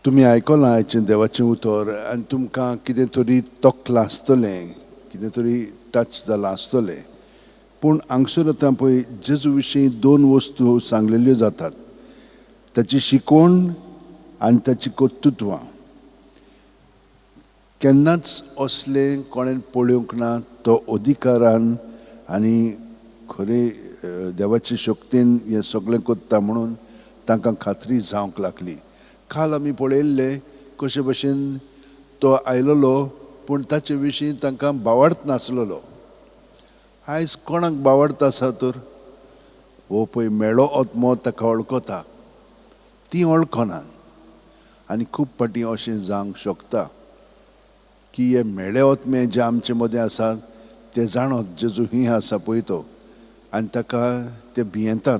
तुमी आयकलां आयचें देवाचें उतर आनी तुमकां कितें तरी तोखलां आसतलें, कितें तरी टच जालां आसतलें. पूण हांगसर आतां पळय जेजू विशीं दोन वस्तू सांगलेल्यो जातात, ताची शिकवण आनी ताची कर्तृत्वां. केन्नाच असलें कोणें पळोवंक ना, तो अधिकारान आनी खरें देवाचे शक्तीन हें सगळें करता म्हणून तांकां खात्री जावंक लागली. काल आमी पळयल्लें कशे भशेन तो आयलेलो, पूण ताचे विशीं तांकां बावडत नासलेलो. आयज कोणाक बावडत आसा तर? हो पळय मेळो आत्मो ताका वळखता, ती वळखना. आनी खूब फावटी अशें जावंक शकता की हे मेळे आत्मे जे आमचे मदें आसात ते जाणत जेजू ही आसा पळय तो, आनी ताका ते भियेतात.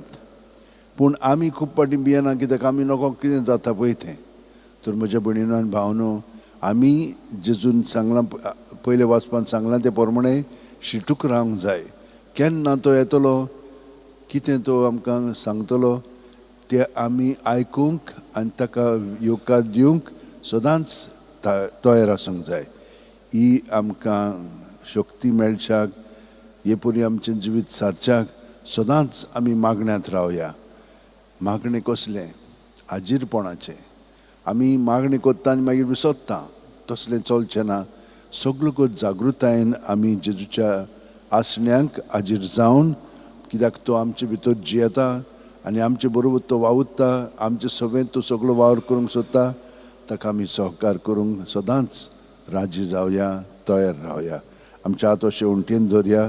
पूण आमी खूब फावटी भियेना, कित्याक आमी नको कितें जाता पळय तें. तर म्हज्या भयणीनो आनी भावनो, आमी जेजून सांगलां, पयले वाचपान सांगलां तें प्रमाणें शिटूक रावंक जाय. केन्ना तो येतलो, कितें तो आमकां सांगतलो तें आमी आयकूंक आनी ताका येवकार दिवंक सदांच तयार आसूंक जाय. ही आमकां शक्ती मेळच्याक, हे परी आमचें जिवीत सारच्याक सदांच आमी मागण्यांत रावया. मागणें कसलें? आजीरपणाचें. आमी मागणें करता आनी मागीर विसरता, तसलें चलचें ना. सगळ्यो जागृतायेन आमी जेजूच्या आसण्यांक हाजीर जावन, कित्याक तो आमचे भितर जियेता आनी आमचे बरोबर तो वावुरता, आमचे सवेंत तो सगळो वावर करूंक सोदता, ताका आमी सहकार करूंक सदांच राजी रावया, तयार रावया. आमच्या हात अशें उंटेन धरया,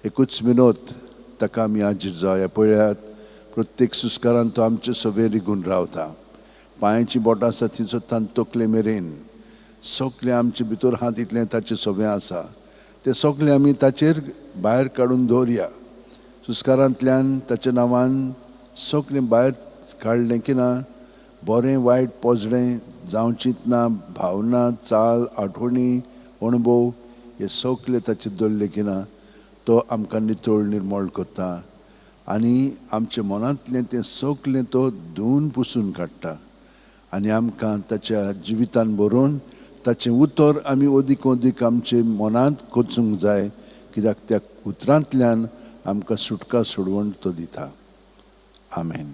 एकूच मिनोत ताका आमी हाजीर जावया. पळयात, प्रत्येक सुस्कारान तो आमचे सवे रिगून रावता. पांयाची बोटां आसा थंयसर तान तकले मेरेन सगळें आमचे भितर आहा तितलें ताचें सवें आसा, तें सगळें आमी ताचेर भायर काडून दवरया. सुस्कारांतल्यान ताच्या नांवान सगळें भायर काडलें की ना, बरें वायट पोजडें जावचीत ना, भावना, चाल, आठवणी, अणभव हे सगळे ताचेर दवरले की ना, तो आमकां नितळ निर्मळ करता आनी आमच्या मनांतलें तें सगळें तो धुवन पुसून काडटा आनी आमकां ताच्या जिवितान बरोवन ताचें उतर आमी अदीक अदीक आमचे मनांत कोचूंक जाय, कित्याक त्या उतरांतल्यान आमकां सुटका सोडवण तो दिता. आमेन.